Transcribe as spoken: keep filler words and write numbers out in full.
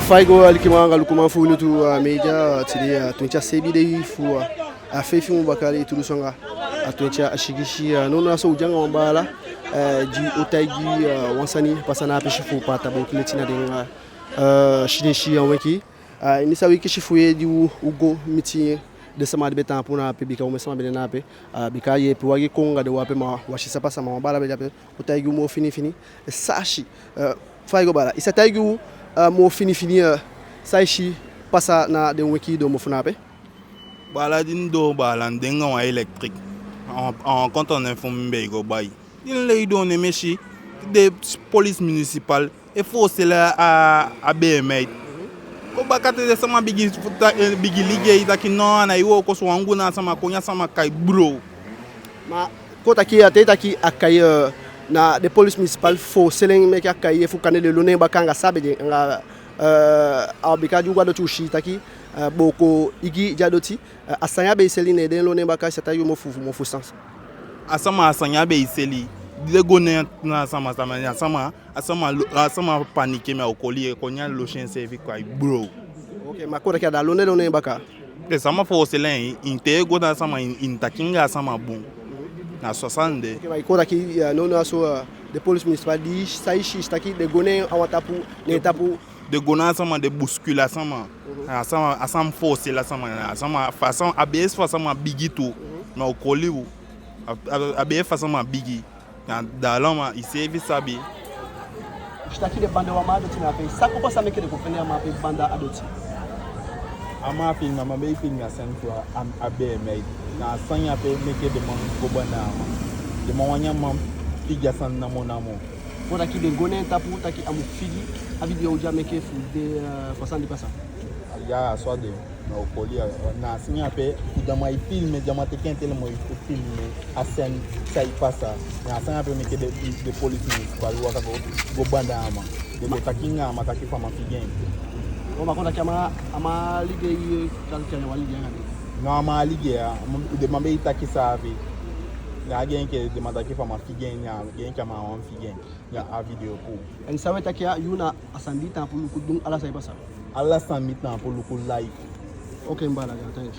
Fa i go, alikiman anga lukuman fu Wi Lutu, eh, Media, eh, tide, eh, twenti a seibin dei fu, eh, a feifi mun baka di e tu dunsu anga a twenti a sigisi, eh, nownow ya so u de anga wan baala, eh, di o taigi, eh, wan sani pasa na a pisi fu Paata Booki leti na den, eh, Sinesi a wenki. Eh, ini san wi kisi fu yee di u, u go miti den sama di be taampu na ape, bika omen sama be de na ape, eh, bika yeepi wagi kon anga den wan ape, ma wi á si san pasa, ma wan baala be de ape o taigi u moo finifini san a si. Eh, fa i go baala, i sa taigi u, eh, moo finifini, eh, san i si pasa na den wenki doomofu na ape? Baala, di mi doo baala, mi de anga wan électrique. A wan, a wan conteneur fu mi mi be e go bai. Di mi lei doo, ne mi e si den police municipale e fooseli a, a B M I. Kon baka te den sama bigin fu ta-, eh, bigin ligei taki no, a ná e wooko so, wan gu na a sama kon, a sama kai bro. Ma kon taki a te i taki a kai, eh, na den police municipale fooseli en meke a kai, efu kande den lon en baka anga san a be de, anga, eh, a bika di u go a doti u si taki, eh, booko eigi de a doti, eh, a sani a be e seli, ne den lon en baka, i sa taigi u mofu, mofu san? A sama, a sani a be e seli, di den go na, na a sama, sama, a sama, a sama lo-, a sama paniqué, mi á o koli i, kon a losi enseefi kai bro. Ok, ma kon taki a da lon den lon en baka. Den sama fooseli en, i te go na a sama, i, i taki anga a sama bun. Na so a sani de. Ok, ma i kon taki, eh, nownow ya so, eh, den police municipale di, san i si, i si taki den go ne en a wan tapu, ne en tapu. Den go na a sama, den bousculer a sama. Mhm. A sama, a sama fooseli a sama, a sama, fa a sama, a be e si fa a sama bigi tu. Mhm. Mi á o koli u. A, a, a be e si fa a sama bigi. Na da lon, ma iseefi sabi. I si taki den banda wan man a doti na ape. San kon pasa meke den kon fende a man ape banda a doti? A man a filme, a man be e filme a sani fu a, a, a B M I. Na a sani ape meke den man go banda a man. Den man wani a man figi a sani namo namo. Kon taki den go ne en tapu taki a mu figi a video di a meke fu den, eh, fu a sani di pasa. Ya, a so a de. Mi á o koli i, na a sani ape, fu den man e filme, den man teke en tele moi fu filme a sani san e pasa. Na a sani ape meke den, den police municipale waka go, go banda a man. Den go taki anga a man taki fu a man figi en. O, ma kon taki a man, a man ligei, taki a man ligei anga den? No, a man á ligei, a man, den man be e taki saafi. Na a gi enke den man taki fu a man figi en, na a gi enke a man á wani figi en. Ya, a video puu. En san we taki ya, yu na a sani di i taampu luku, du ala san e pasa? Ala sani mi taampu luku live. Ok, mi baala, gaantangi.